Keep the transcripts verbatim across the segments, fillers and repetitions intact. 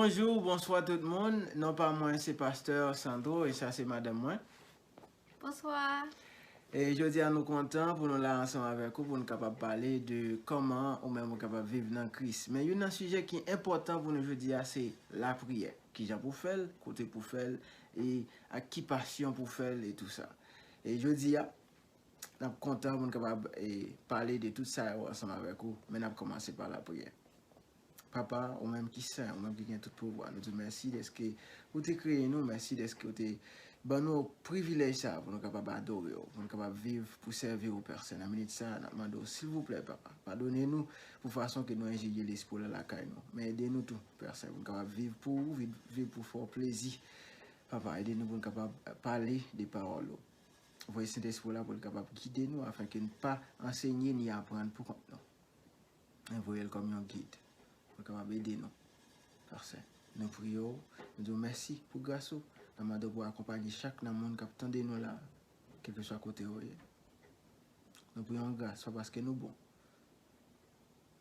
Bonjou, bonswa tout moun. Non pa mwen se Pastè Sandro e sa se madanm mwen. Bonswa. E jodi a nou kontan pou nou la ansanm avèk ou pou nou kapab pale de kòman ou menm ou kapab viv nan Kris. Men youn nan sijè ki enpòtan pou nou jodi a se lapriyè. Kijan pou fè l, kote pou fè l, e ak ki pasyon pou fè l e tou sa. E jodi a, n ap kontan pou n kapab e, pale de tout sa yo ansanm avèk ou, men n ap kòmanse pa lapriyè. Papa, ou menm ki sen, ou menm ki gen tout pouvwa, nou di w mèsi dèske ou te kreye nou, mèsi dèske ou te ban nou privilèj sa a pou nou kapab adore w, pou nou kapab viv pou sèvi w, Pè Sen. Nan minit sa a, n ap mande w, silvouplè, Papa, padone nou pou fason ke nou enjirye Lespri w la lakay nou. Men ede nou tou, Pè Sen, pou nou kapab viv pou ou, viv, viv pou fè w plezi. Papa, ede nou pou nou kapab pale de pawòl ou. Voye Sentespri w la pou l kapab gide nou, afenke n pa ansenye ni aprann pou kont nou. Men voye l kòm yon gid pou l kapab ede nou. Pè Sen, nou priye w, nou di w mèsi pou gras ou. N ap mande w pou akonpaye chak nan moun k ap tande nou la, kèlkeswa kote yo ye. Nou priye w gras, pa paske nou bon,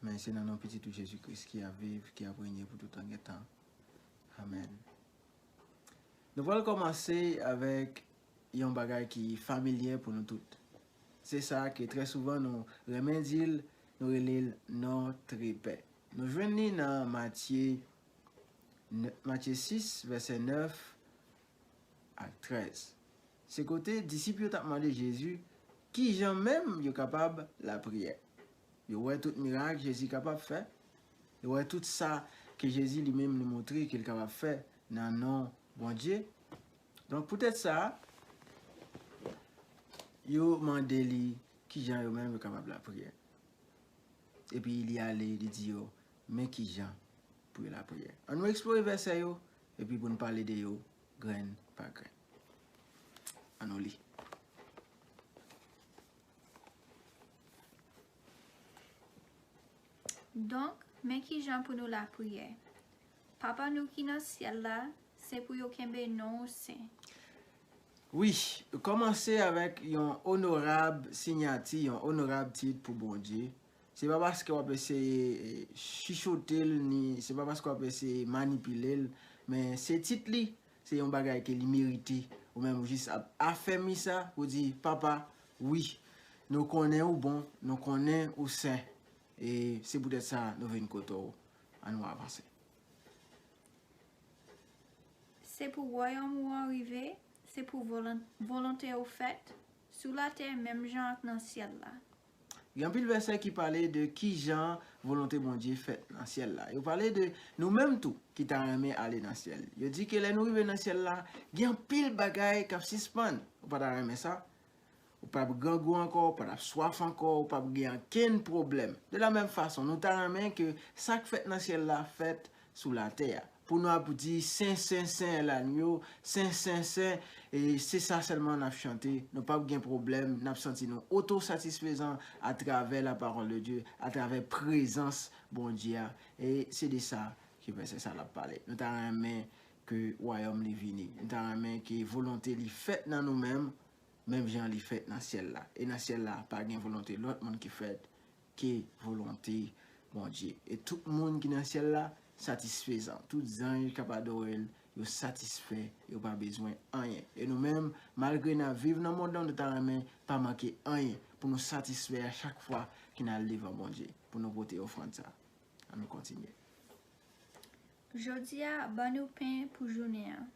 men se nan non Pitit ou Jezi Kris ki ap viv, ki ap renye pou toutan gen tan. Amèn. Nou pral kòmanse avèk yon bagay ki familyè pou nou tout. Se sa ke trè souvan nou renmen di l, nou rele l Notre Père. Nou jwenn li nan Matye, Matye sis, vèsè nèf ak trèz. Se kote disip yo t ap mande Jezi kijan menm yo kapab lapriyè. Yo wè tout mirak Jezi kapab fè. Yo wè tout sa ke Jezi li menm li montre ke l kapab fè nan non Bondye. Donk, poutèt sa, yo mande li kijan yo menm yo kapab lapriyè. Epi li ale, li di yo, men kijan pou yo lapriyè. Ann nou eksplore vèsè yo, epi pou n pale de yo grenn pa grenn. Ann nou li. Donk, men kijan pou nou lapriyè. Papa nou ki nan syèl la, se pou yo kenbe non w sen. Wi, kòmanse avèk yon onorab siyati, yon onorab tit pou Bondye. Se pa paske w ap eseye chichote l, ni se pa paske w ap eseye manipile l, men se tit li, se yon bagay ke li merite. Ou menm ou jis ap afèmi sa, ou di, Papa, wi, nou konnen ou bon, nou konnen ou sen, e se poutèt sa nou vin kote w. Ann nou avanse. Se pou wayòm ou an rive, se pou volonte w fèt, sou latè menm jan ak nan syèl la. Gen anpil vèsè ki pale de kijan volonte Bondye fèt nan syèl la. Yo pale de nou menm tou ki ta renmen ale nan syèl. Yo di ke lè nou rive nan syèl la, gen anpil bagay k ap sispann. Ou pa ta renmen sa? Ou p ap grangou ankò, ou pa t ap swaf ankò, ou p ap gen ankenn pwoblèm. De la menm fason, nou ta renmen ke sa k fèt nan syèl la fèt sou latè a. Pou nou ap di, Sen, Sen, Sen, Lagno, Sen, Sen, Sen, e se sa sèlman n ap chante. Nou p ap gen pwoblèm, n ap santi nou otosatisfezan atravè la parole de Dieu, atravè prezans Bondye a. E se de sa ke vèsè sa l ap pale. Nou ta renmen ke wayòm li vini. Nou ta renmen ke volonte li fèt nan nou menm, menm jan li fèt nan syèl la. E nan syèl la, pa gen volonte lòt moun ki fèt ke volonte Bondye. E tout moun ki nan syèl la satisfezan. Tout zanj k ap adore l, yo satisfè, yo pa bezwen anyen. E nou menm, malgre n ap viv nan mond lan, nou ta renmen pa manke anyen pou nou satisfè a chak fwa ke n al devan Bondye, pou nou pote ofrann sa. Ann nou kontinye. Jodi a, ban nou pen pou jounen an.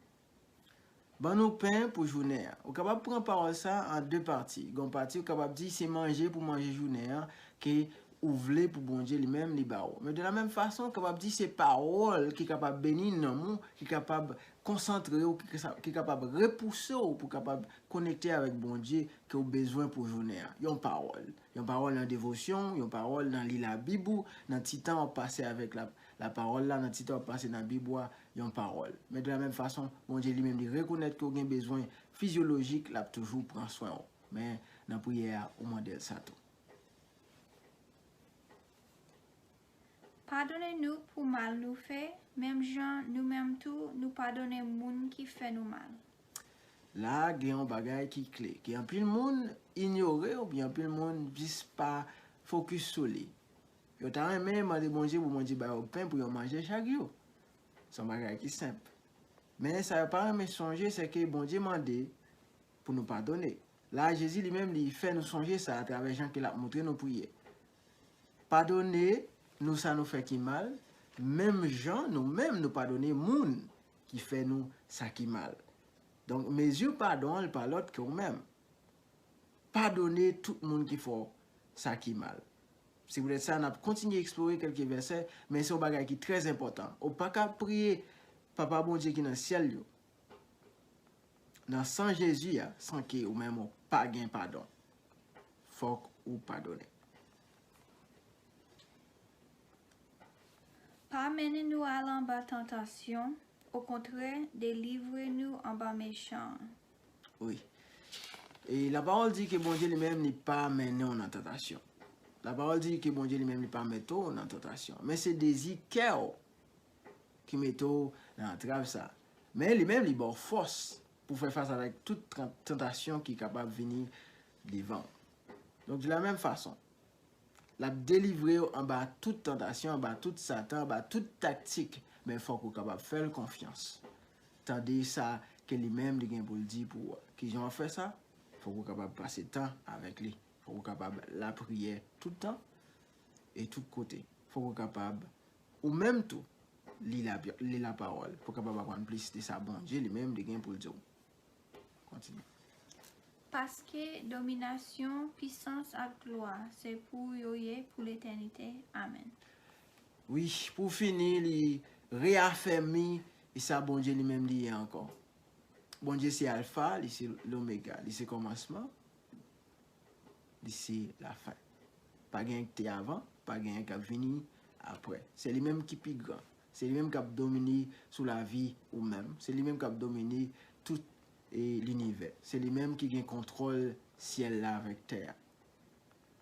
Ban nou pen pou jounen an. Ou kapab pran pawòl sa an de pati. Gon pati ou kapab di se manje pou manje jounen an ke ou vle pou Bondye li menm li ba ou. Men de la menm fason, ou kapab di se pawòl ki kapab beni nanm ou, ki kapab konsantre w, ki sa- ki kapab repouse w pou kapab konekte avèk Bondye ke w bezwen pou jounen an. Yon pawòl. Yon pawòl nan devosyon, yon pawòl nan li Labib ou, nan ti tan w ap pase avèk la, lapawòl la, nan ti tan w ap pase nan Bib ou a, yon pawòl. Men de la menm fason, Bondye li menm li rekonèt ke w gen bezwen fizyolojik, l ap toujou pran swen w. Men nan priyè a, ou mande l sa tou. Padone nou pou mal nou fè, menm jan nou menm tou nou padone moun ki fè nou mal. La a gen yon bagay ki kle, ke anpil moun inyore oubyen anpil moun jis pa fokis sou li. Yo ta renmen mande Bondye pou Bondye ba yo pen pou yo manje chak jou. Se yon bagay ki senp. Men sa yo pa renmen sonje, se ke Bondye mande pou nou padone. La, Jezi li menm, li fè nou sonje sa atravè jan ke l ap montre nou priye. Padone nou sa nou fè ki mal, menm jan nou menm nou padone moun ki fè nou sa ki mal. Donk, mezi padon an, li pa lòt ke ou menm. Padone tout moun ki fè w sa ki mal. Se poutèt sa, n ap kontinye eksplore kèlke vèsè, men se yon bagay ki trè enpòtan. Ou pa ka priye Papa Bondye ki nan syèl yo, nan san Jezi a, san ke ou menm ou pa gen padon. Fòk ou padone. Pa mennen nou al anba tantasyon, okontrè, delivre nou anba mechan an. Wi. E lapawòl di ke Bondye li menm li pa mennen w nan tantasyon. Lapawòl di ke Bondye li menm li pa mete w nan tantasyon. Men se dezi kè w ki mete w nan antrav sa. Men li menm li ba w fòs pou fè fas avèk tout tan- tantasyon ki kapab vini devan w. Donk, de la menm fason, l ap delivre w anba tout tantasyon, anba tout Satan, anba tout taktik, men fòk ou kapab fè l konfyans. Tande sa ke li menm li gen pou l di pou ou a. Kijan w ap fè sa? Fòk ou kapab pase tan avèk li. Fòk ou kapab lapriyè tout tan e tout kote. Fòk ou kapab, ou menm tou, li lapawòl, pou w kapab aprann plis de sa Bondye li menm li gen pou l di w. Kontinye. Paske dominasyon, pisans ak glwa, se pou yo ye pou letènite. Amèn. Wi, pou fini, li reyafèmi sa Bondye li menm li ye ankò. Bondye se Alfa, li se Lomega, li se kòmansman, li se lafen. Pa gen ki te avan, pa gen k ap vini apre. Se li menm ki pi gran. Se li menm k ap domine sou lavi ou menm. Se li menm k ap domine tout e, linivè. Se li menm ki gen kontwòl syèl la avèk tè a.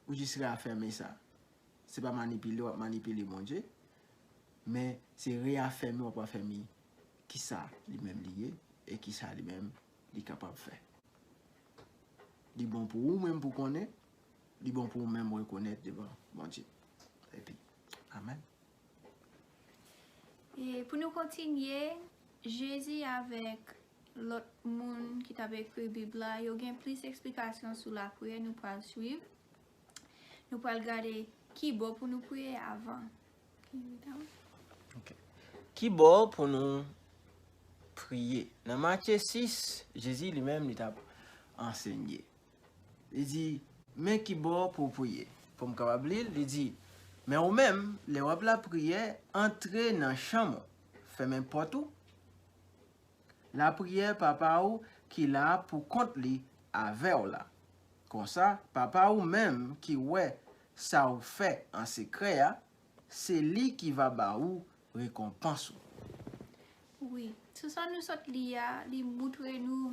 Ou jis reyafèmi sa. Se pa manipile w ap manipile Bondye, men se reyafèmi w ap afèmi kisa li menm li ye e kisa li menm li kapab fè. Li bon pou ou menm pou konnen, li bon pou ou menm rekonèt devan Bondye. Epi, amèn. E pou nou kontinye, Jezi avèk lòt moun ki t ap ekri Bib la, yo gen plis eksplikasyon sou lapriyè nou pral swiv. Nou pral gade ki bò pou nou priye avan. Can you read that one? Ok. Ki bò pou nou priye? Nan Matye sis, Jezi li menm li t ap ansenye. Li di, men ki bò pou w priye. Pou m kapab li l, li di, men ou menm, lè w ap lapriyè, antre nan chanm ou, fèmen pòt ou, lapriyè Papa w ki la pou kont li avè w la. Konsa, Papa w menm ki wè sa w fè an sekrè a, se li ki va ba ou rekonpans ou. Wi, sou sa nou sot li a, li moutre nou,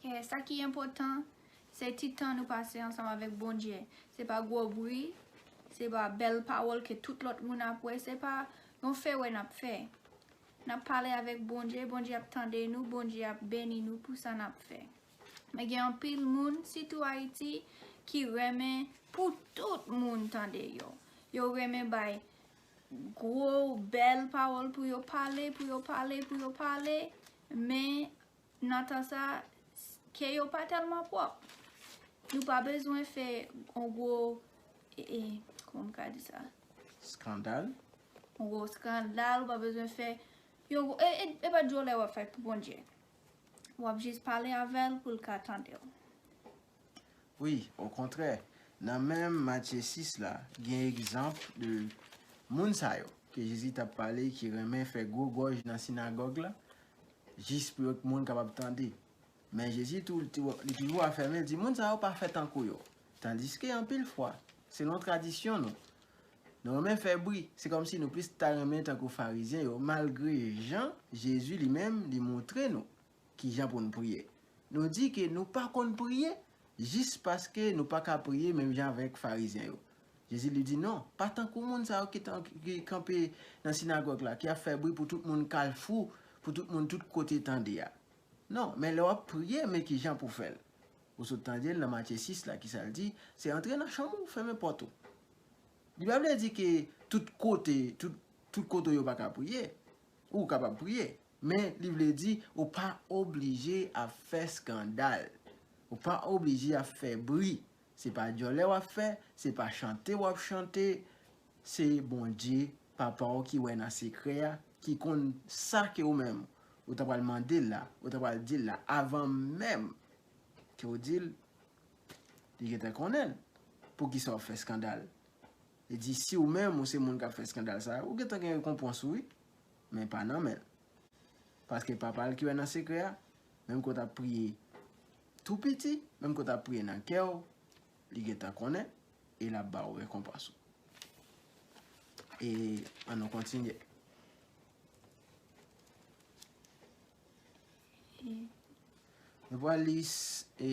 eh, sa ki enpòtan, se ti tan nou pase ansanm avèk Bondye. Se pa gwo bri, se pa bèl pawòl ke tout lòt moun ap wè, se pa yon fè wè n ap fè. N ap pale avèk Bondye, Bondye ap tande nou, Bondye ap beni nou pou sa n ap fè. Men gen anpil moun, sitou Ayiti, ki renmen pou tout moun tande yo. Yo renmen bay gwo, bèl pawòl pou yo pale, pou yo pale, pou yo pale. Men, nan tan sa, kè yo pa tèlman pwòp. Nou pa bezwen fè yon gwo, e, e, kòman m ka di sa? Eskandal. Yon gwo eskandal, ou pa bezwen fè yon gwo, e, e, e pa djòlè w ap fè pou Bondye. W ap jis pale avè l pou l ka tande w. Wi, okontrè, nan menm Matye sis la, gen egzanp de moun sa yo ke Jezi t ap pale, ki renmen fè gwo gòj nan sinagòg la, jis pou yo moun kapab tande. Men Jezi tou, li tou- li toujou afèmen, li di, moun sa yo pa fè tankou yo. Tandiske anpil fwa, selon tradisyon nou, nou renmen fè bri. Se kòmsi nou plis ta renmen tankou Farizyen yo, malgre jan Jezi li menm, li montre nou kijan pou n priye. Nou di ke nou pa konn priye jis paske nou pa ka priye menm jan avèk Farizyen yo. Jezi li di, non, pa tankou moun sa yo ki tan- ki kanpe nan sinagòg la, ki ap fè bri pou tout moun Kalfou, pou tout moun tout kote tande a. Non, men lè w ap priye, men kijan pou fè l. Ou sot tande l nan Matye sis la, kisa l di? Se antre nan chanm ou, fèmen pòt ou. Li pa vle di ke tout kote, tout, tout kote yo pa ka priye. Ou kapab priye, men li vle di ou pa oblije ap fè eskandal. Ou pa oblije ap fè bri. Se pa djòlè w ap fè, se pa chante w ap chante, se Bondye, Papa w ki wè nan sekrè a, ki konn sa ke ou menm, ou ta pral mande l la, ou ta pral di l la, avan menm ke w di l, li gentan konnen l. Poukisa w ap fè eskandal? Li di, si ou menm, ou se moun k ap fè eskandal sa, ou gentan gen rekonpans ou, wi. Men pa nan men l. Paske Papa l ki wè nan sekrè a, menm ke w t ap priye tou piti, menm ke w t ap priye nan kè w, li gentan konnen, e l ap ba w rekonpans ou. E ann nou kontinye. Nou pral li s- e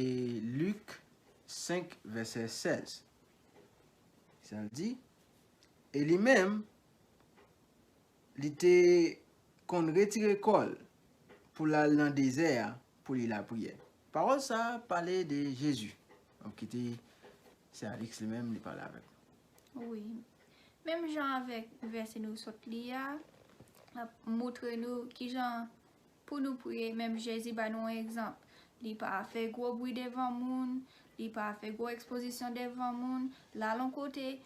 Lik senk, vèsè sèz. Sa l di, e li menm, li te konn retire kò l pou l al nan dezè a pou li lapriyè. Pawòl sa a pale de Jezi. Donk, kite sè Alix li menm, li pale avèk nou. Wi. Menm jan avèk vèsè nou sot li a, l ap montre nou kijan pou nou priye. Menm Jezi ba nou yon egzanp. Li pa fè gwo bri devan moun, li pa fè gwo ekspozisyon devan moun. L al yon kote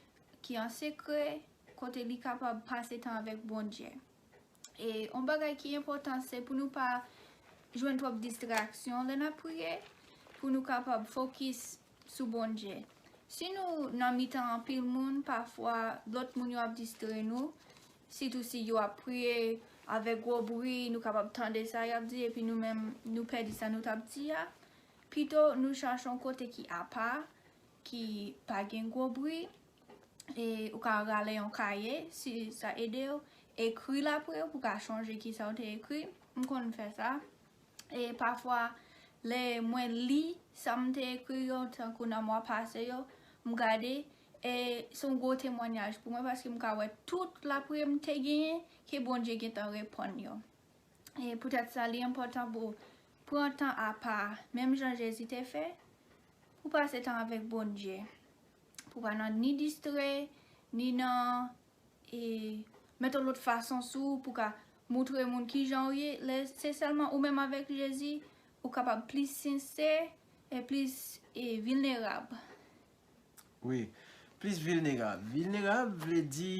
ki an sekrè, kote li kapab pase tan avèk Bondye. E yon bagay ki enpòtan, se pou nou pa jwenn twòp distraksyon lè n ap priye, pou nou kapab fokis sou Bondye. Si nou nan mitan anpil moun, pafwa lòt moun yo ap distre nou, sitou si yo ap priye avèk gwo bri, nou kapab tande sa y ap di, epi nou menm, nou pèdi sa nou t ap di a. Pito nou chache yon kote ki apa, ki pa gen gwo bri, e ou ka rale yon kaye, si sa ede w, ekri lapriyè w pou ka chonje kisa w te ekri. M konn fè sa. E pafwa, lè mwen li sa m te ekri yo, tankou nan mwa pase yo, m gade, e se yon gwo temwanyaj pou mwen, paske m ka wè tout lapriyè m te genyen, ke Bondye gentan reponn yo. E poutèt sa, li enpòtan pou pran tan apa, menm jan Jezi te fè, pou pase tan avèk Bondye. Pou pa nan ni distre, ni nan, e, met yon lòt fason sou ou, pou ka montre moun kijan ou ye. Lè se sèlman ou menm avèk Jezi, ou kapab plis sensè e plis, e, vilnerab. Wi, plis vilnerab. Vilnerab vle di,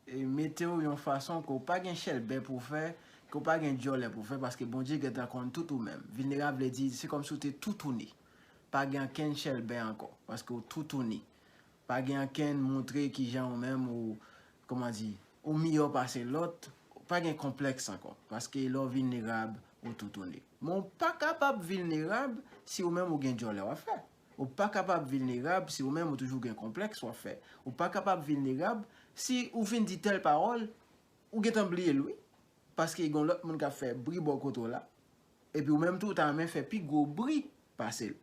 e, mete w yon fason ke w pa gen chèlbè pou w fè, ke w pa gen djòlè pou w fè, paske Bondye gentan konn tout ou menm. Vilnerab vle di, se kòmsi w te toutouni. Pa gen ankenn chèlbè ankò, paske w toutouni. Pa gen ankenn montre kijan ou menm ou, kòman di, ou miyò pase lòt, pa gen konplèks ankò, paske lè w vilnerab, ou toutouni. Men w pa kapab vilnerab si ou menm ou gen djòlè w ap fè. Ou pa kapab vilnerab si ou menm ou toujou gen konplèks w ap fè. Ou pa kapab vilnerab si ou fin di tèl pawòl, ou gentan bliye l, wi. Paske gen lòt moun k ap fè bri bò kote w la. Epi ou menm tou, ou ta renmen fè pi gwo bri pase l.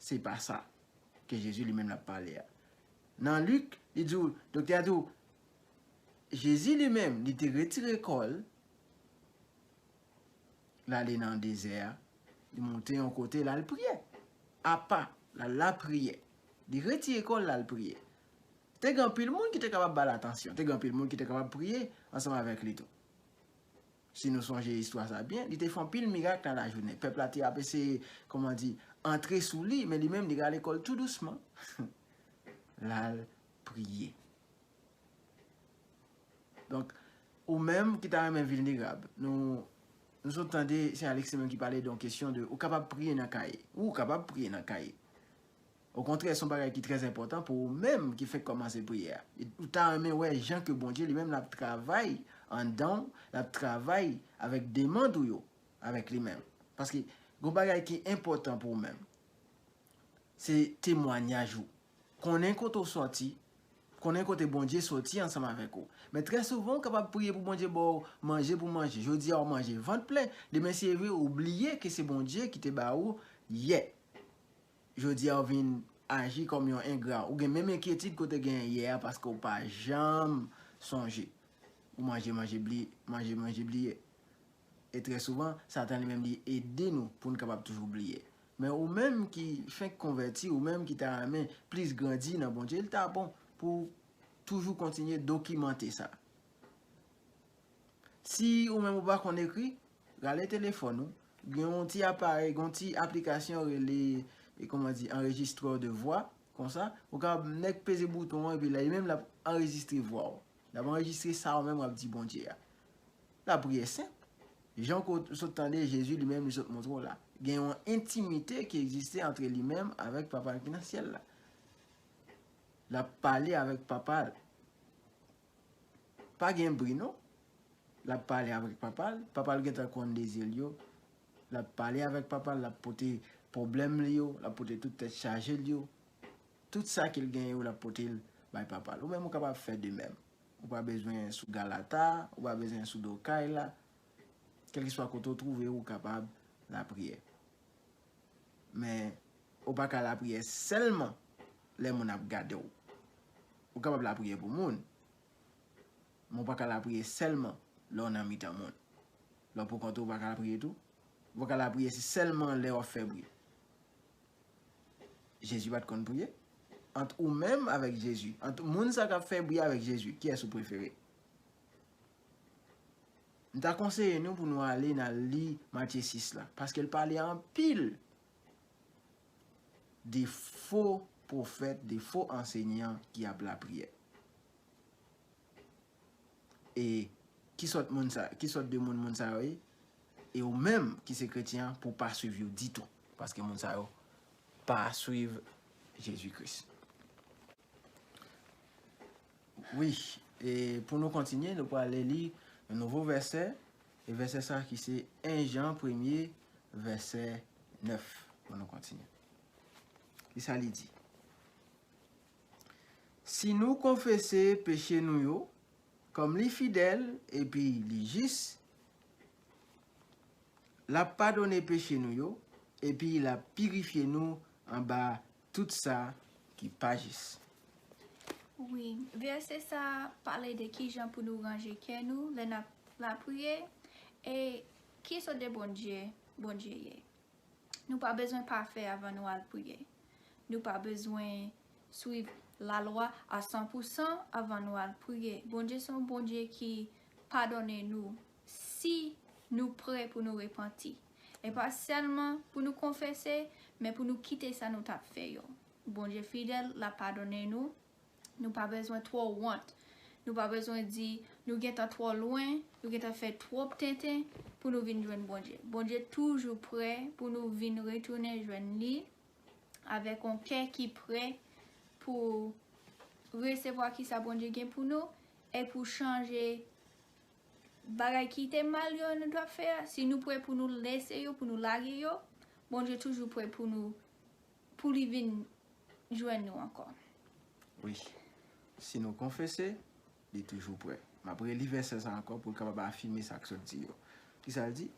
Se pa sa ke Jezi li menm l ap pale a. Nan Lik, li di w, doktè a di w, Jezi li menm, li te retire kò l, l ale nan dezè a, li monte yon kote, l al priye. Apa, l al lapriyè. Li retire kò l, l al priye. Te gen anpil moun ki te kapab ba l atansyon, te gen anpil moun ki te kapab priye ansanm avèk li tou. Si nou sonje istwa sa byen, li te fè anpil mirak nan lajounen. Pèp la te ap eseye, kòman di, antre sou li, men li menm, li rale kò l tou dousman. L al priye. Donk, ou menm ki ta renmen vilnerab, nou, nou sot tande, se Alex menm ki pale de yon kesyon de, ou kapab priye nan kaye. Ou kapab priye nan kaye. Okontrè, se yon bagay ki trè enpòtan pou ou menm ki fenk kòmanse priyè a. E ou ta renmen wè jan ke Bondye li menm l ap travay anndan w, l ap travay avèk demann ou yo avèk li menm. Paske gen yon bagay ki enpòtan pou ou menm. Se temwanyaj ou. Konnen kote w sòti, konnen kote Bondye sòti ansanm avèk ou. Men trè souvan, ou kapab priye pou Bondye ba w manje pou manje. Jodi a, w manje vant plen. Demen, si e vre, ou bliye ke se Bondye ki te ba ou yè. Jodi a, ou vin aji kòm yon engra. Ou gen menm enkyetid ke w te genyen yè a paske w pa janm sonje. Ou manje, manje, bliye, manje, manje, bliye. E trè souvan, Satan li menm li ede nou pou n kapab toujou bliye. Men ou menm ki fenk konvèti, ou menm ki ta renmen plis grandi nan Bondye, li ta bon pou w toujou kontinye dokimante sa. Si ou menm ou pa konn ekri, rale telefòn ou, gen yon ti aparèy, gen yon ti aplikasyon rele, e kòman di, enregistreur de voix, konsa, ou kapab nèk peze bouton an, epi la, li menm l ap anrejistre vwa w. L ap anrejistre sa ou menm w ap di Bondye a. Lapriyè senp. Jan ke w sot tande, Jezi li menm li sot montre w la. Gen yon entimite ki egziste antre li menm avèk Papa l ki nan syèl la. L ap pale avèk Papa l. Pa gen bri non. L ap pale avèk Papa l. Papa l gentan konn dezi l yo. L ap pale avèk Papa l, l ap pote pwoblèm li yo, l ap pote tout tèt chaje l yo. Tout sa ke l gen yo, l ap pote l bay Papa l. Ou menm ou kapab fè de menm. Ou pa bezwen sou galata, ou pa bezwen sou do kay la. Kèlkeswa kote w twouve w, ou kapab lapriyè. Men, ou pa ka lapriyè sèlman lè moun ap gade w. Ou kapab lapriyè pou moun, men ou pa ka lapriyè sèlman lè w nan mitan moun. Lè w pou kont ou, ou pa ka lapriyè tou. Ou pa ka lapriyè se sèlman lè w ap fè bri. Jezi pa t konn priye. Ant ou menm avèk Jezi, ant moun sa k ap fè bri avèk Jezi, kiyès ou prefere? M ta konseye nou pou nou ale nan li Matye sis la, paske l pale anpil de fo pwofèt, de fo ansenyan ki ap lapriyè. E ki sòt moun sa, ki sòt de moun moun sa yo ye? E ou menm ki se kretyen an, pou w pa swiv yo ditou, paske moun sa yo pa swiv Jezi Kris. Wi, e pou nou kontinye, nou pral li yon nouvo vèsè, e vèsè sa ki se en Jan premye, vèsè nèf, pou nou kontinye. Kisa li di? Si nou konfese peche nou yo, kòm li fidèl epi li jis, l ap padone peche nou yo, epi l ap pirifye nou anba tout sa ki pa jis. Wi, vèsè sa a pale de kijan pou nou ranje kè nou lè n ap lapriyè, e ki sòt de Bondye Bondye ye. Nou pa bezwen pafè avan nou al priye. Nou pa bezwen swiv lalwa a san pou san avan nou al priye. Bondye se yon Bondye ki padone nou si nou prè pou nou repanti. E pa sèlman pou nou konfese, men pou nou kite sa nou t ap fè yo. Bondye fidèl, l ap padone nou. Nou pa bezwen twò wont. Nou pa bezwen di nou gentan twò lwen, nou gentan fè twòp tenten pou nou vin jwenn Bondye. Bondye toujou prè pou nou vin retounen jwenn li avèk yon kè ki prè pou resevwa kisa Bondye gen pou nou e pou chanje bagay ki te mal yo nou t ap fè a. Si nou prè pou nou lese yo, pou nou lage yo, Bondye toujou prè pou nou, pou li vin jwenn nou ankò. Wi. Si nou konfese, li toujou prè. M ap reli vèsè sa ankò pou l kapab afime sa k sot di yo. Kisa l di?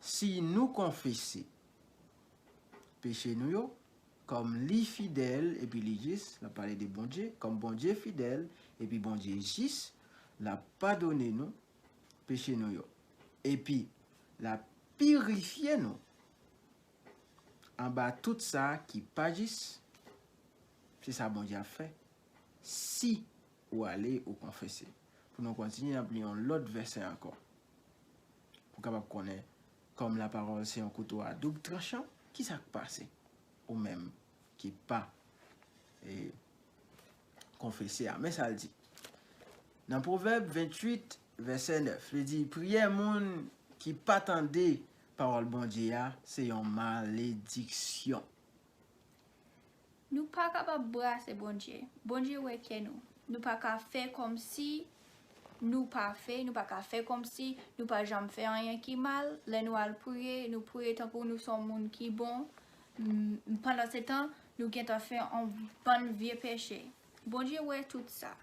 Si nou konfese peche nou yo, kòm li fidèl epi li jis, l ap pale de Bondye, kòm Bondye fidèl epi Bondye jis, l ap padone nou peche nou yo. Epi, l ap pirifye nou anba tout sa ki pa jis. Se sa Bondye ap fè si ou ale ou konfese. Pou nou kontinye, n ap li yon lòt vèsè ankò. Pou kapab konnen, comme la parole c'est un couteau à double tranchant, kisa k pase? Ou menm ki pa, e, konfese a. Men sa l di. Nan Pwovèb venntuit, vèsè nèf, li di, priyè moun ki pa tande pawòl Bondye a, se yon malediksyon. Nou pa kapab brase Bondye. Bondye wè kè nou. Nou pa ka fè kòmsi nou pafè, nou pa ka fè kòmsi nou pa janm fè anyen ki mal. Lè nou al priye, nou priye tankou nou se yon moun ki bon. M, pandan se tan, nou gentan fè yon bann vye peche. Bondye wè tout sa.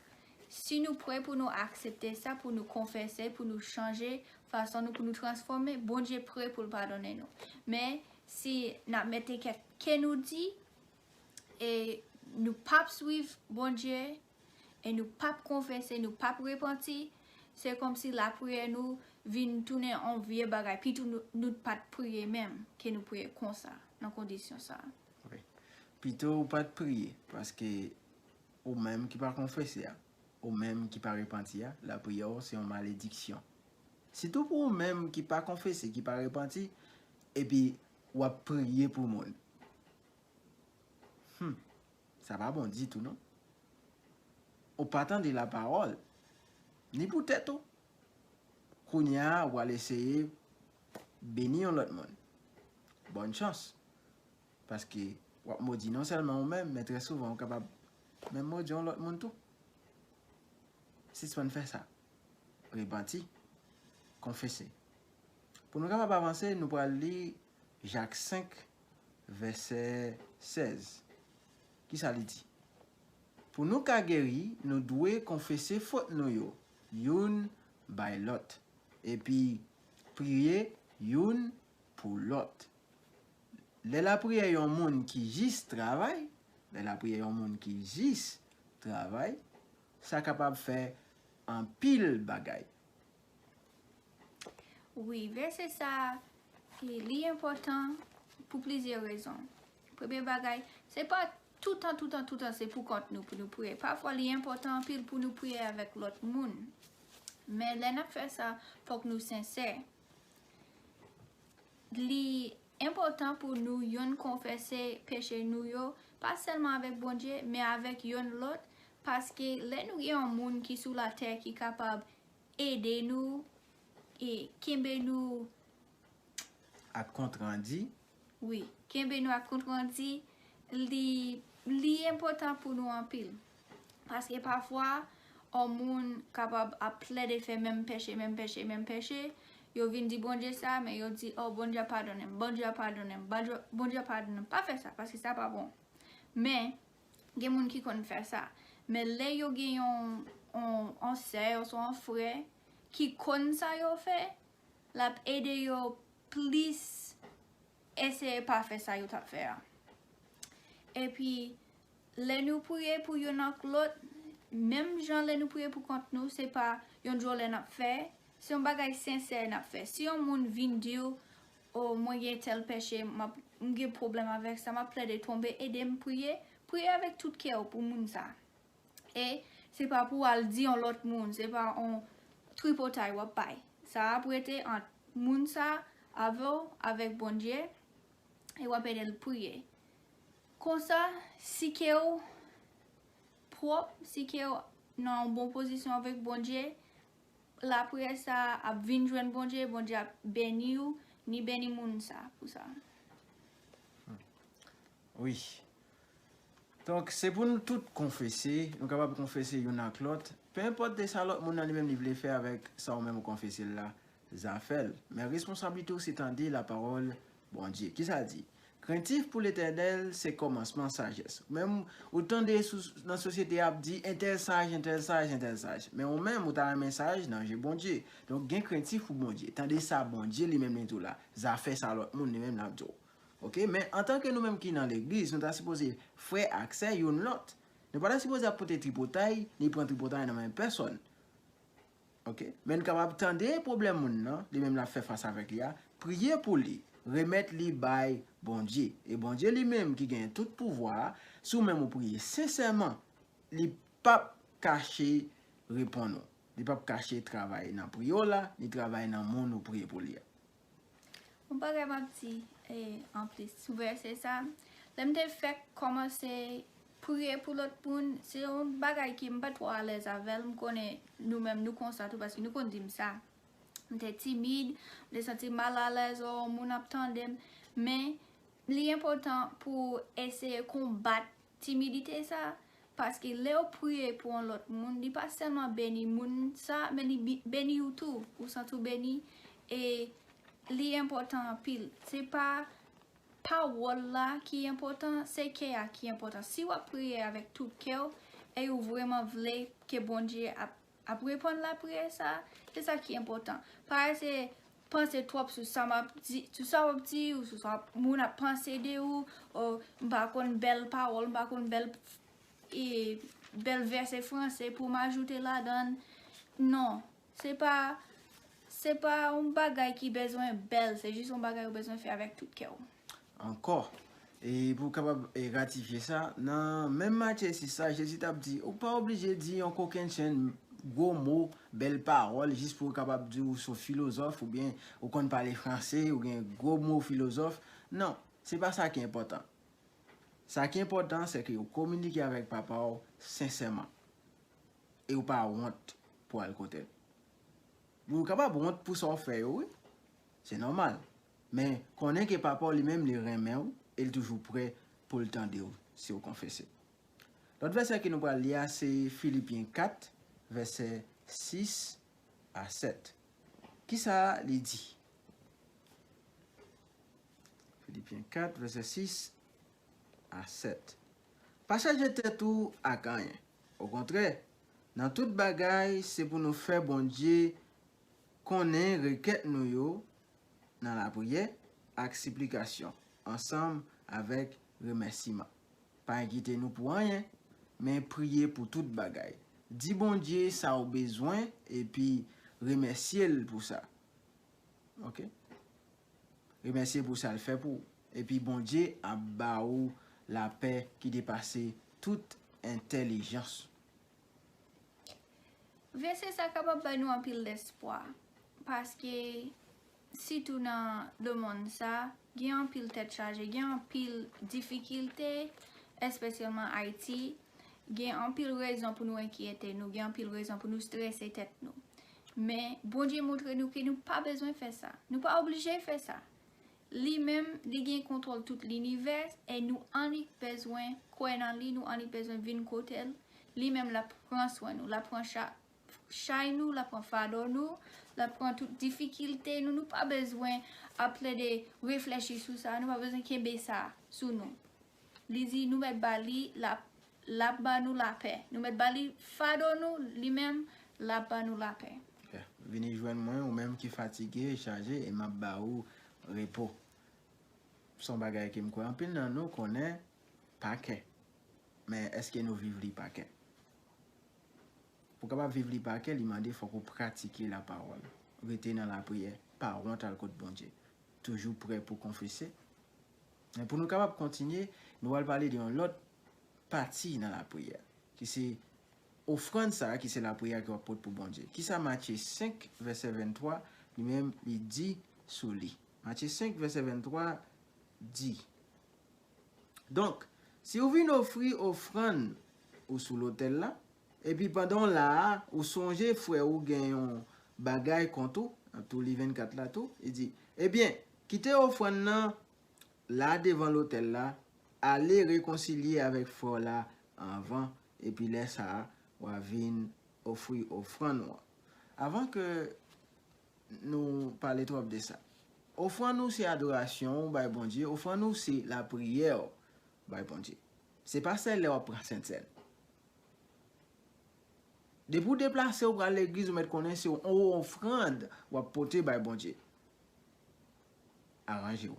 Si nou prè pou nou aksepte sa, pou nou konfese, pou nou chanje fason nou, pou nou transfòme, Bondye prè pou l padone nou. Men, si n ap mete kè, kè nou di, e nou p ap swiv Bondye, e nou p ap konfese, nou p ap repanti, se kòmsi lapriyè nou vin tounen yon vye bagay. Pito nou, nou pa t priye menm, ke nou priye konsa, nan kondisyon sa a. Wi. Pito ou pa t priye, paske ou menm ki pa konfese a, ou menm ki pa repanti a, lapriyè w se yon malediksyon. Sitou pou ou menm ki pa konfese, ki pa repanti, epi w ap priye pou moun. Hmm, sa pa bon ditou, non. Ou pa tande lapawòl, ni pou tèt ou. Kounye a, w al eseye beni yon lòt moun. Bòn chans. Paske w ap modi non sèlman ou menm, men trè souvan ou kapab menm modi yon lòt moun tou. Sispann fè sa. Repanti. Konfese. Pou nou kapab avanse, nou pral li Jak senk, vèsè sèz. Kisa li di? Pou nou ka geri, nou dwe konfese fòt nou yo, youn bay lòt, epi priye youn pou lòt. Lè lapriyè yon moun ki jis travay, lè lapriyè yon moun ki jis travay, sa kapab fè anpil bagay. Wi, vèsè sa a, e, li enpòtan pou plizyè rezon. Premye bagay, se pa toutan, toutan, toutan se pou kont nou pou nou priye. Pafwa, li enpòtan anpil pou nou priye avèk lòt moun. Men lè n ap fè sa, fòk nou sensè. Li enpòtan pou nou yonn konfese peche nou yo, pa sèlman avèk Bondye, men avèk yonn lòt, paske lè nou gen yon moun ki sou latè ki kapab ede nou e kenbe nou Ak kontrandi. Wi, kenbe nou ak kontrandi, li, li enpòtan pou nou anpil. Paske pafwa, yon moun kapab ap plede fè menm peche, menm peche, menm peche. Yo vin di Bondye sa, men yo di, "Oh, Bondye a padonnen m, Bondye a padonnen m, Bondye, Bondye a padonnen m." Pa fè sa, paske sa pa bon. Men, gen moun ki konn fè sa. Men lè yo gen yon, yon, yon sè, oswa yon frè, ki konn sa yo fè, l ap ede yo plis eseye pa fè sa yo t ap fè a. Epi, lè nou priye pou yonn ak lòt, menm jan lè nou priye pou kont nou, se pa yon djòlè n ap fè, se yon bagay sensè n ap fè. Si yon moun vin di w, "O, mwen gen tèl peche, m ap, m gen pwoblèm avèk sa, m ap plede tonbe, ede m priye," priye avèk tout kè w pou moun sa. E se pa pou w al di yon lòt moun, se pa yon tripotay w ap bay. Sa ap rete ant moun sa avè w, avèk Bondye, e w ap ede l priye. Konsa, si kè w pwòp, si kè w nan yon bon pozisyon avèk Bondye, lapriyè sa ap vin jwenn Bondye, Bondye ap beni w, ni beni moun sa pou sa. Wi. Donk, se pou nou tout konfese, nou kapab konfese youn ak lòt, pe enpòt de sa lòt moun nan li menm li vle fè avèk sa ou menm ou konfese l la, zafè l. Men responsablite w se tande lapawòl Bondye. Kisa l di? Krentif pou Letènèl se kòmansman sajès. Menm ou tande sou, nan sosyete a ap di entèl saj, entèl saj, entèl saj. Men ou menm ou ta renmen saj nan je Bondye. Donk gen krentif pou Bondye. Tande sa Bondye li menm li di w la. Zafè sa lòt moun li menm l ap di w. Oke, men antanke nou menm ki nan legliz, nou ta sipoze frè ak sè youn lòt. Nou pa ta sipoze ap pote tripotay, ni pran tripotay nan men pèsòn. Oke, men n kapab tande pwoblèm moun nan, li menm l ap fè fas avèk li a, priye pou li, remèt li bay Bondye. E Bondye li menm ki genyen tout pouvwa a, si w menm ou priye sensèman, li p ap kache reponn ou. Li p ap kache travay nan priye w la, ni travay nan moun ou priye pou li a. Yon bagay m ap di, e, anplis sou vèsè sa, lè m te fèk kòmanse priye pou lòt moun, se yon bagay ke m pa twò alèz avè l. M konnen nou menm nou konsa tou, paske nou konn di m sa. M te timid, m te santi m malalèz, o, moun ap tande m. Men, li enpòtan pou w eseye konbat timidite sa, paske lè w priye pou yon lòt moun, li pa sèlman beni moun sa, men li bi- beni w tou. Ou santi w beni, e li enpòtan anpil. Se pa pawòl la ki enpòtan, se kè a ki enpòtan. Si w ap priye avèk tout kè w, e ou vrèman vle ke Bondye ap, ap reponn lapriyè sa, se sa ki enpòtan. Pa eseye panse twòp sou sa m ap di, sou sa w ap di, ou sou sa moun ap panse de ou, o m pa konn bèl pawòl, m pa konn bèl, e, bèl vèsè franse pou m ajoute ladan l. Non, se pa, se pa yon bagay ki bezwen bèl, se jis yon bagay ou bezwen fè avèk tout kè w. Ankò, e pou w kapab, e, ratifye sa, nan menm Matye sis la, Jezi t ap di, ou pa oblije di yon kokennchenn gwo mo, bèl pawòl, jis pou yo kapab di w se yon filozòf, oubyen ou konn pale franse, ou gen gwo mo filozòf. Non, se pa sa ki enpòtan. Sa ki enpòtan, se ke ou kominike avèk papa w sensèman. E ou pa wont pou al kote l. Ou kapab wont pou sa w fè yo, wi. Se nòmal. Men, konnen ke papa w li menm, li renmen w, e l toujou prè pou l tande w si w konfese. Lòt vèsè ke nou pral li a, se Filipyen kat, vèsè sis a sèt. Kisa li di? Filipyen kat, vèsè sis a sèt. Pa chaje tèt ou ak anyen. Okontrè, nan tout bagay, se pou nou fè Bondye konnen rekèt nou yo nan lapriyè ak siplikasyon, ansanm avèk remèsiman. Pa enkyete nou pou anyen, men priye pou tout bagay. Di Bondye sa w bezwen, epi remèsye l pou sa. Oke? Remèsye pou sa l fè pou ou. Epi Bondye ap ba ou lapè ki depase tout entèlijans. Vèsè sa kapab bay nou anpil lespwa, paske sitou nan lemonn sa, gen anpil tèt chaje, gen anpil difikilte, espesyalman Ayiti, gen anpil rezon pou nou enkyete nou, gen anpil rezon pou nou strese tèt nou. Men, Bondye montre nou ke nou pa bezwen fè sa. Nou pa oblije fè sa. Li menm, li gen kontwòl tout linivè, e nou annik bezwen kwè nan li, nou annik bezwen vin kote l. Li menm, l ap pran swen nou, l ap pran cha, chay nou, l ap pran fado nou, l ap pran tout difikilte nou. Nou pa bezwen ap plede reflechi sou sa, nou pa bezwen kenbe sa sou nou. Li di nou mèt ba li, l ap, l ap ba nou lapè. Nou mèt ba li fado nou, li menm, l ap ba nou lapè. Yeah. Vini jwenn mwen, ou menm ki fatige e chaje, e m ap ba ou repo. Se yon bagay ke m kwè anpil nan nou konnen pa kè. Men èske nou viv li pa kè? Pou w kapab viv li pa kè, li mande fòk ou pratike lapawòl. Rete nan lapriyè, pa wont al kot Bondye. Toujou prè pou konfese. Men pou nou kapab kontinye, nou pral pale de yon lòt pati nan lapriyè, ki se ofrann sa a, ki se lapriyè ke w ap pote pou Bondye. Kisa Matye senk, vèsè venntwa, li menm, li di sou li? Matye senk, vèsè venntwa, di, Donk, si w vin ofri ofrann ou sou lotèl la, epi pandan w la a, ou sonje frè ou gen yon bagay kont ou, tou li vennkat la tou, li di, Ebyen, kite ofrann nan la devan lotèl la, ale rekonsilye avèk frè w la anvan, epi lè sa a, w a vin ofri ofrann ou an. Avan ke nou pale twòp de sa. Ofrann ou se adorasyon ou bay Bondye, ofrann ou se lapriyè ou bay Bondye. Se pa sèl lè w ap pran sentsèn. Depi w deplase ou pral legliz, ou mèt konnen se yon ofrann w ap pote bay Bondye. Aranje w.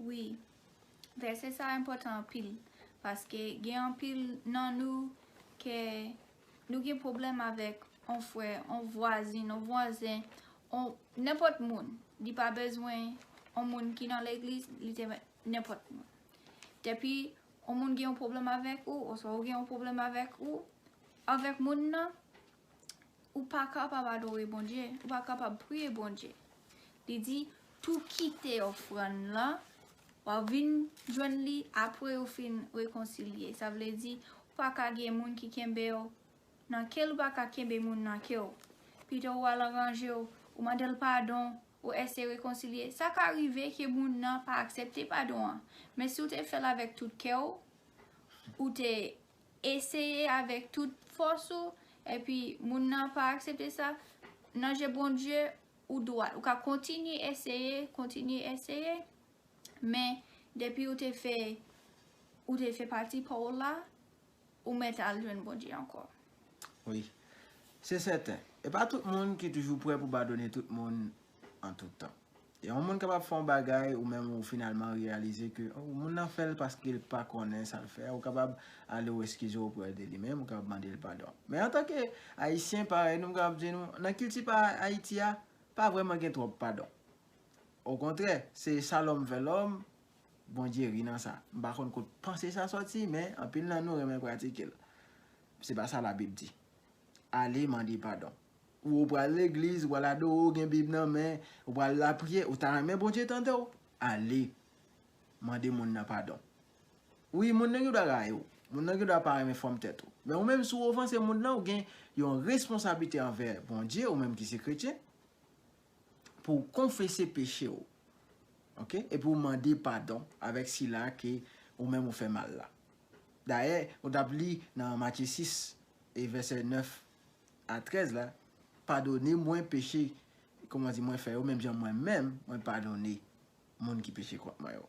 Wi. Vèsè sa enpòtan anpil, paske gen anpil nan nou ke nou gen pwoblèm avèk on frè, on vwazin, on vwazen, on nenpòt moun. Li pa bezwen on moun ki nan legliz, li te nenpòt moun. Depi on moun gen yon pwoblèm avèk ou, oswa ou gen yon pwoblèm avèk ou, avèk moun nan, ou pa kapab adore Bondye, ou pa kapab priye Bondye. Li di, tou kite ofrann lan, w a vin jwenn li apre ou fin rekonsilye. Sa vle di, ou pa ka gen moun ki kenbe w nan kè l, ou pa ka kenbe moun nan kè w. Pito ou al ranje w, ou mande l padon, ou eseye rekonsilye. Sa ka rive ke moun nan pa aksepte padon an. Men si w te fè l avèk tout kè w, ou te eseye avèk tout fòs ou, epi moun nan pa aksepte sa, nan je Bondye, ou dwat. Ou ka kontinye eseye, kontinye eseye, men depi ou te fè, ou te fè pati pa w la, ou mèt al jwenn Bondye ankò. Wi. Se sèten. E pa tout moun ki toujou prè pou padone tout moun an tout tan. E yon moun kapab fè yon bagay, ou menm ou finalman reyalize ke, oh, moun nan fè l paske l pa konnen sa l fè a, ou kapab ale ou eskize w oprè de li menm, ou kapab mande l padon. Men antanke Ayisyen, parèy nou, m kapab di nou, nan kilti pa Ayiti a, pa vrèman gen twòp padon. Okontrè, se sa lòm fè lòm, Bondye ri nan sa. M pa konn kot panse sa sòti, men anpil nan nou renmen pratike l. Se pa sa Labib di. ale mande padon. Ou, ou pral legliz, ou pral adore, ou gen Bib nan men, ou pral lapriyè, ou ta renmen Bondye tande w, ale mande moun nan padon. Wi, moun nan gen dwa rayi w. Moun nan gen dwa pa renmen fòm tèt ou. Men ou menm, si w ofanse moun nan, ou gen yon responsablite anvè Bondye, ou menm ki se kretyen, pou w konfese peche w. Oke? Epi w mande padon avèk sila ke ou menm ou fè mal la. Dayè, ou t ap li nan Matye sis e vèsè nèf a trèz la, padone mwen peche, kòman di, mwen fè yo, menm jan mwen menm, mwen padone moun ki peche kont mwen yo.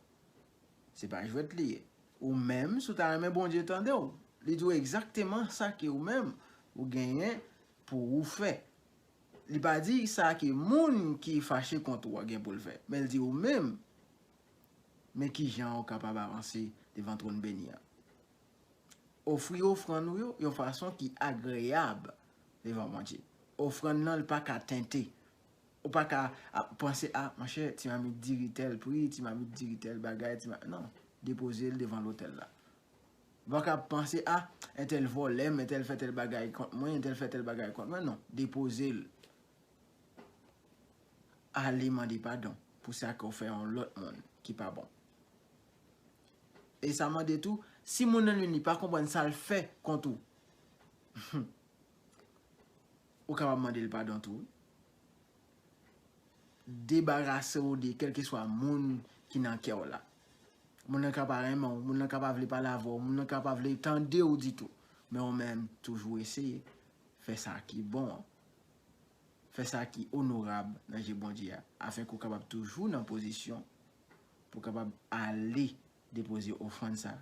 Se pa jwèt li ye. Ou menm, si w ta renmen Bondye tande w, li di w egzakteman sa ke ou menm, ou genyen pou ou fè. Li pa di sa ke moun ki fache kont ou a gen pou l fè, men l di ou menm, men ki jan ou kapab avanse devan twòn beni an. Ofri ofrann ou yo yon fason ki agreyab devan Bondye. Ofrann nan, li pa ka tente. Ou pa ka ap panse, a, monchè, ti mamit diri tèl pri, ti mamit diri tèl bagay, ti ma-, non, depoze l devan lotèl la. Ou pa ka ap panse, a, entèl vòlè m, entèl fè tèl bagay kont mwen, entèl fè tèl bagay kont mwen, non, depoze l. Ale mande padon pou sa ke w fè yon lòt moun ki pa bon. E sa mande tou, si moun nan li menm li pa konprann sa l fè kont ou, ou kapab mande l padon tou, wi. Debarase w de kèlkeswa moun ki nan kè w la. Moun nan ka pa renmen w, moun nan ka pa vle pale avè w, moun nan ka pa vle tande w ditou. Men ou menm, toujou eseye fè sa ki bon an. Fè sa ki onorab nan je Bondye a, afenke w kapab toujou nan pozisyon pou w kapab ale depoze ofrann sa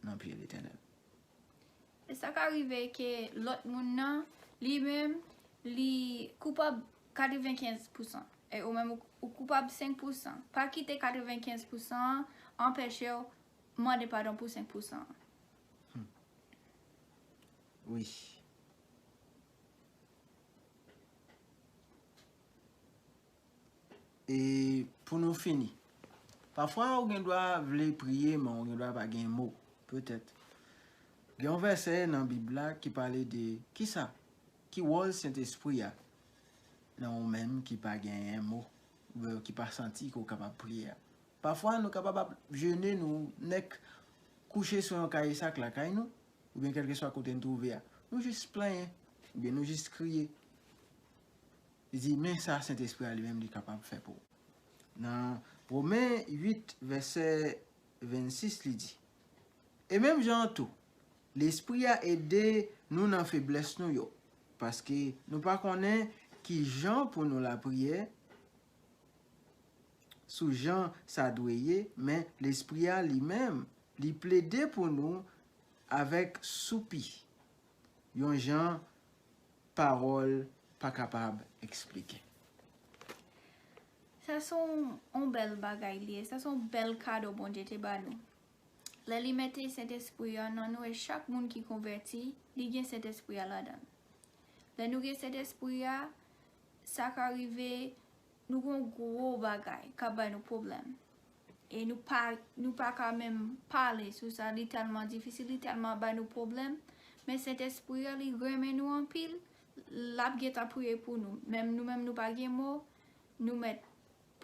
nan pye Letènèl. E sa ka rive ke lòt moun nan, li menm, li koupab katrevenkenz pousan. E ou menm, ou, ou koupab senk pousan. Pa kite katrevenkenz pousan an anpeche w mande padon pou senk pousan an. Wi. E pou nou fini, pafwa ou gen dwa vle priye, men ou gen dwa pa gen mo, petèt. Gen yon vèsè nan Bib la ki pale de kisa, ki wòl Sentespri a nan ou menm ki pa genyen mo, oubyen ki pa santi ke w kapab priye a. Pafwa, nou kapab ap jene, nou nèk kouche sou yon kaye sak lakay nou, oubyen kèlkeswa kote n twouve a. Nou jis plenyen, oubyen nou jis kriye. Li di, men sa Sentespri a li menm li kapab fè pou ou. Nan Women uit, vèsè vennsis, li di, e menm jan an tou, Lespri a ede nou nan feblès nou yo, paske nou pa konnen ki jan pou nou lapriyè, sou jan sa dwe ye, men Lespri a li menm, li plede pou nou avèk soupi, yon jan pawòl pa kapab eksplike. Sa se yon, yon bèl bagay li ye, sa se yon bèl kado Bondye te ba nou. Lè li mete Sentespri a nan nou, e chak moun ki konvèti, li gen Sentespri a ladan l. Lè nou gen Sentespri a, sa ka rive nou gen yon gwo bagay k ap bay nou pwoblèm. E nou pa, nou pa ka menm pale sou sa, li tèlman difisil, li tèlman bay nou pwoblèm. Men Sentespri a, li renmen nou anpil, l ap gentan priye pou nou. Menm nou menm nou pa gen mo, nou mèt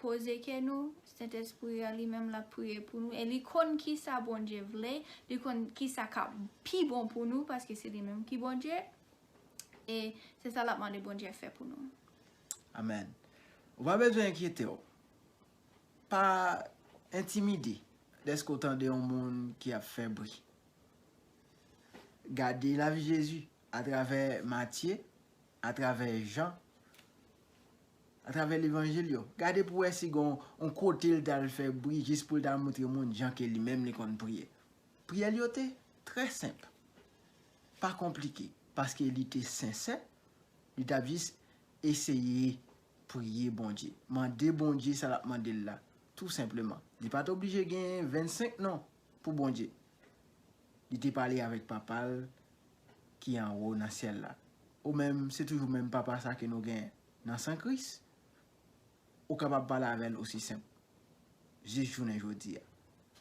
poze kè nou, Sentespri a li menm l ap priye pou nou. E li konn kisa Bondye vle, li konn kisa k ap pi bon pou nou, paske se li menm ki Bondye. E se sa l ap mande Bondye fè pou nou. Amèn. Ou pa bezwen enkyete w. Pa entimide dèske w tande yon moun ki ap fè bri. Gade lavi Jezi atravè Matye, atravè Jan, atravè levanjil yo. Gade pou w wè si gen yon kote l t al fè bri jis pou l ta montre moun jan ke li menm li konn priye. Priyè l yo te trè senp, pa konplike, paske li te sensè, li t ap jis eseye priye Bondye. Mande Bondye sa l ap mande l la, tou senpleman. Li pa t oblije gen vennsenk non pou Bondye. Li te pale avèk Papa l ki anwo nan syèl la. Ou menm, se toujou menm Papa sa ke nou gen nan San Kris. Ou kapab pale avè l osi senp, jis jounen jodi a.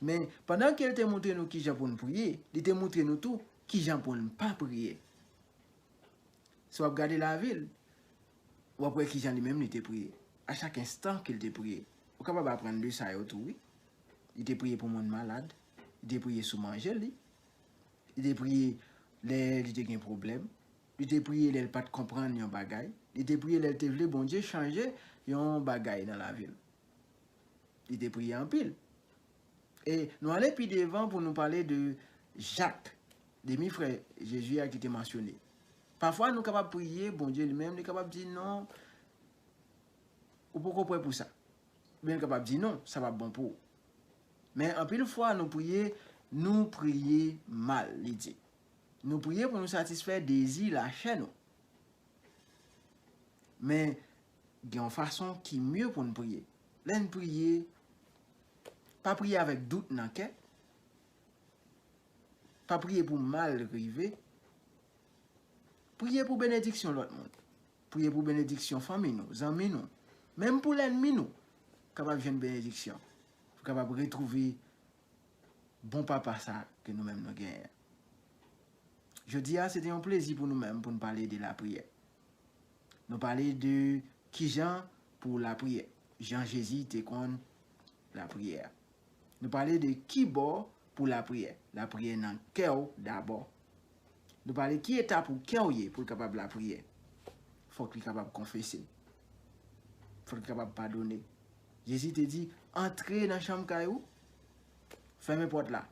Men, pandan ke l te montre nou kijan pou n priye, li te montre nou tou kijan pou n pa priye. Si w ap gade lavi l, w ap wè kijan li menm li te priye. A chak enstan ke l te priye. Ou kapab aprann de sa yo tou, wi. Li te priye pou moun malad. Li te priye sou manje li. Li te priye lè li te gen pwoblèm. Li te priye lè l pa t konprann yon bagay. Li te priye lè l te vle Bondye chanje yon bagay nan lavi l. Li te priye anpil. E nou ale pi devan pou nou pale de Jak, demi frè Jezi a ki te mansyone. Pafwa nou kapab priye, Bondye li menm li kapab di non, ou poko prè pou sa. Oubyen li kapab di non, sa p ap bon pou ou. Men anpil fwa nou priye, nou priye mal, li di. Nou priye pou nou satisfè dezi lachè nou. Men gen yon fason ki mye pou n priye. Lè n priye, pa priye avèk dout nan kè. Pa priye pou mal rive. Priye pou benediksyon lòt moun. Priye pou benediksyon fanmi nou, zanmi nou. Menm pou lènmi nou kapab jwenn benediksyon. Pou kapab retwouve bon papa sa ke nou menm nou genyen. Jodi a, se te yon plezi pou nou menm pou n pale de lapriyè. Nou pale de kijan pou lapriyè, jan Jezi te konn lapriyè. Nou pale de kibò pou lapriyè, lapriyè nan kè w dabò. Nou pale ki etap ou kè w ye pou l kapab lapriyè. Fòk li kapab konfese. Fòk li kapab padone. Jezi te di, antre nan chanm kay ou, fèmen pòt la.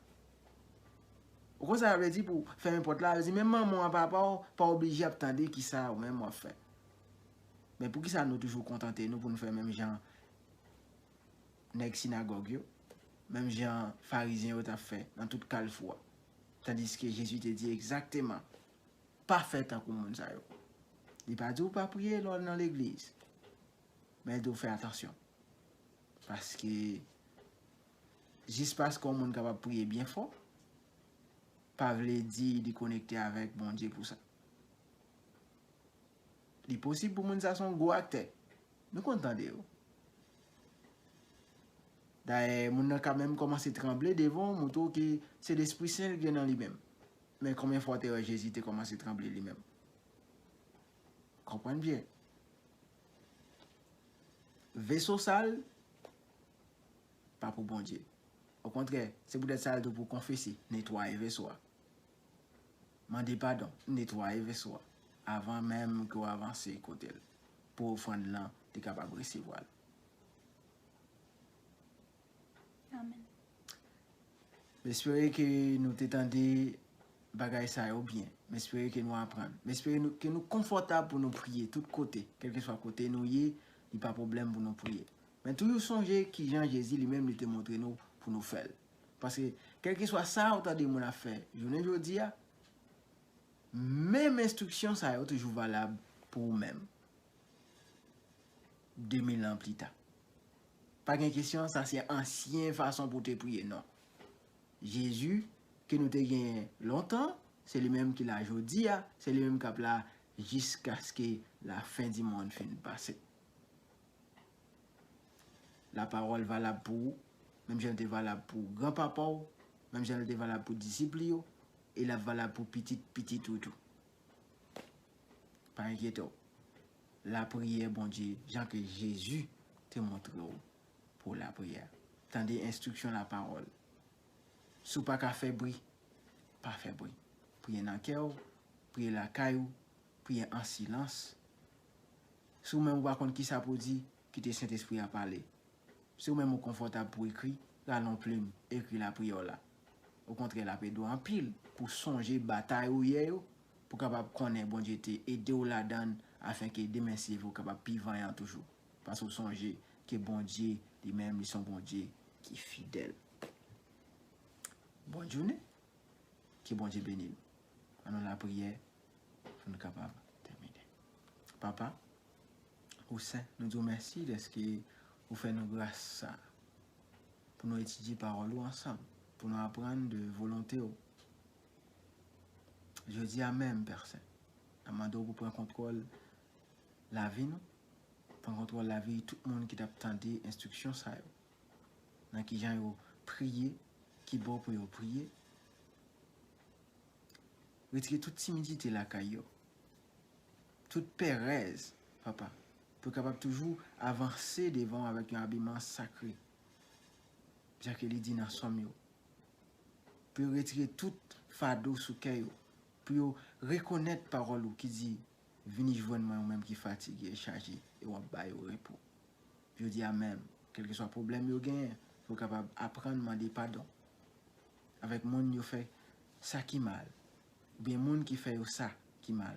Ou konn sa sa vle di pou fèmen pòt la? Vle di menm manman w ak papa w pa oblije ap tande kisa ou menm w ap fè. Men poukisa nou toujou kontante nou pou nou fè menm jan nèg sinagòg yo, menm jan farizyen yo t ap fè nan tout kalfou a? Tandiske Jezi te di egzakteman, pa fè tankou moun sa yo. Li pa di w pa priye lè w nan legliz, men li di w fè atansyon. Paske jis paske yon moun kapab priye byen fò, pa vle di li konekte avèk Bondye pou sa. Li posib pou moun sa se yon gwo aktè. Nou konn tande yo. Dayè, moun nan ka menm kòmanse tranble devan w, montre w ke se Lespri Sen l gen nan li menm. Men konbyen fwa w te wè Jezi te kòmanse tranble li menm? Konprann byen. Veso sal pa pou Bondye. Okontrè, se poutèt sa l di w pou w konfese, netwaye veso a. Mande padon, netwaye veso a, avan menm ke w avanse kote l, pou ofrann lan te kapab resevwa l. Amèn. M espere ke nou te tande bagay sa yo byen. M espere ke nou aprann. M espere nou, ke nou konfòtab pou nou priye tout kote, kèlkeswa kote nou ye, li pa pwoblèm pou nou priye. Men toujou sonje kijan Jezi li menm li te montre nou pou nou fè l. Paske, kèlkeswa sa ou tande moun ap fè jounen jodi a, menm enstriksyon sa yo toujou valab pou ou menm. De mil an pli ta. Pa gen kesyon, sa se ansyen fason pou w te priye, non. Jezi, ke nou te genyen lontan, se li menm ki la jodi a, se li menm k ap la jiskaske lafen di mond fin pase. Lapawòl valab pou ou, menm jan l te valab pou granpapa w, menm jan l te valab pou disip li yo, e l ap valab pou pitit pitit ou tou. Pa enkyete w. Lapriyè Bondye, jan ke Jezi te montre w pou lapriyè. Tande enstriksyon lapawòl. Si w pa ka fè bri, pa fè bri. Priye nan kè w, priye lakay ou, priye an silans. Si w menm ou pa konn kisa pou w di, kite Sentespri a pale. Si w menm ou konfòtab pou ekri, rale yon plim, ekri lapriyè w la. Okontrè, l ap ede w anpil pou w sonje batay ou yè yo, pou w kapab konnen Bondye te ede w ladan l, afenke demen se leve w kapab pi vanyan toujou. Paske w sonje ke Bondye, li menm, li se yon Bondye ki fidèl. Bòn jounen. Ke Bondye beni nou. Ann nou lapriyè pou nou kapab tèmine. Papa, ou sen, nou di w mèsi dèske ou fè nou gras sa a, pou nou etidye pawòl ou ansanm, pou nou aprann de volonte w. Jodi a menm, Pè Sen, n ap mande w pou pran kontwòl lavi nou, pran kontwòl lavi tout moun ki t ap tande enstriksyon sa yo. Nan kijan yo priye, kibò pou yo priye. Retire tout timidite lakay yo. tout pèrèz, Papa, pou yo kapab toujou avanse devan w avèk yon abiman sakre. Jan ke li di nan Sòm yo. Pou yo retire tout fado sou kè yo. Pou yo rekonèt pawòl ou ki di, vini jwenn mwen, ou menm ki fatige e chaje, e w ap ba yo repo. Pou yo di amèn. Kèlkeswa pwoblèm yo genyen, pou yo kapab aprann mande padon avèk moun yo fè sa ki mal, oubyen moun ki fè yo sa ki mal.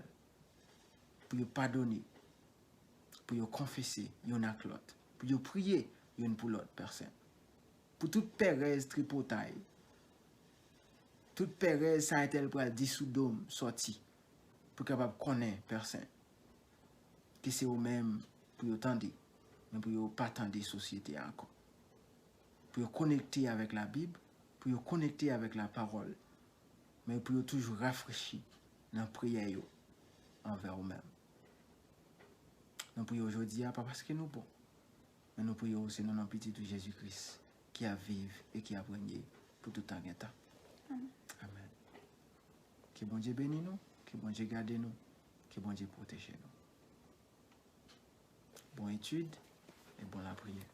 Pou yo padone, pou yo konfese youn ak lòt, pou yo priye youn pou lòt, Pè Sen. Pou tout pèrèz, tripotay, tout pèrèz sa entèl pral di sou do m sòti, pou kapab konnen, Pè Sen, ke se ou menm pou yo tande, men pou yo pa tande sosyete a ankò. Pou yo konekte avèk Labib, pou yo konekte avèk lapawòl, men pou yo toujou rafrechi nan priyè yo anvè ou menm. Nou priye w jodi a, pa paske nou bon, men nou priye w se nan non Pitit ou Jezi Kris, ki ap viv e ki ap renye pou tout tan gen tan. Amèn. Amèn. Ke Bondye beni nou, ke Bondye gade nou, ke Bondye pwoteje nou. Bon etid e bon lapriyè.